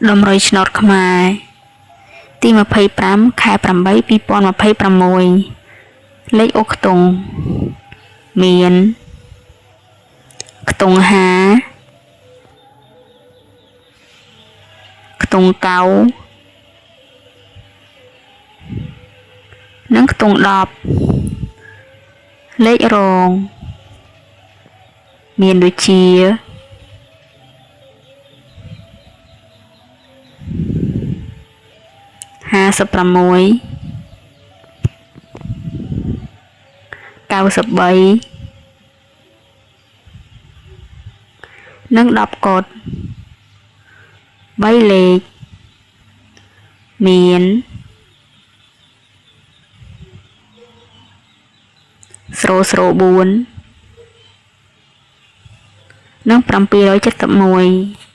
តម្រុយឆ្នោតខ្មែរទី25ខែ8 2026លេខអូខ្ទង់មានខ្ទង់5ខ្ទង់9និងខ្ទង់10លេខរងមានដូចជា56 93និង10កុដ3លេខមាន004និង771។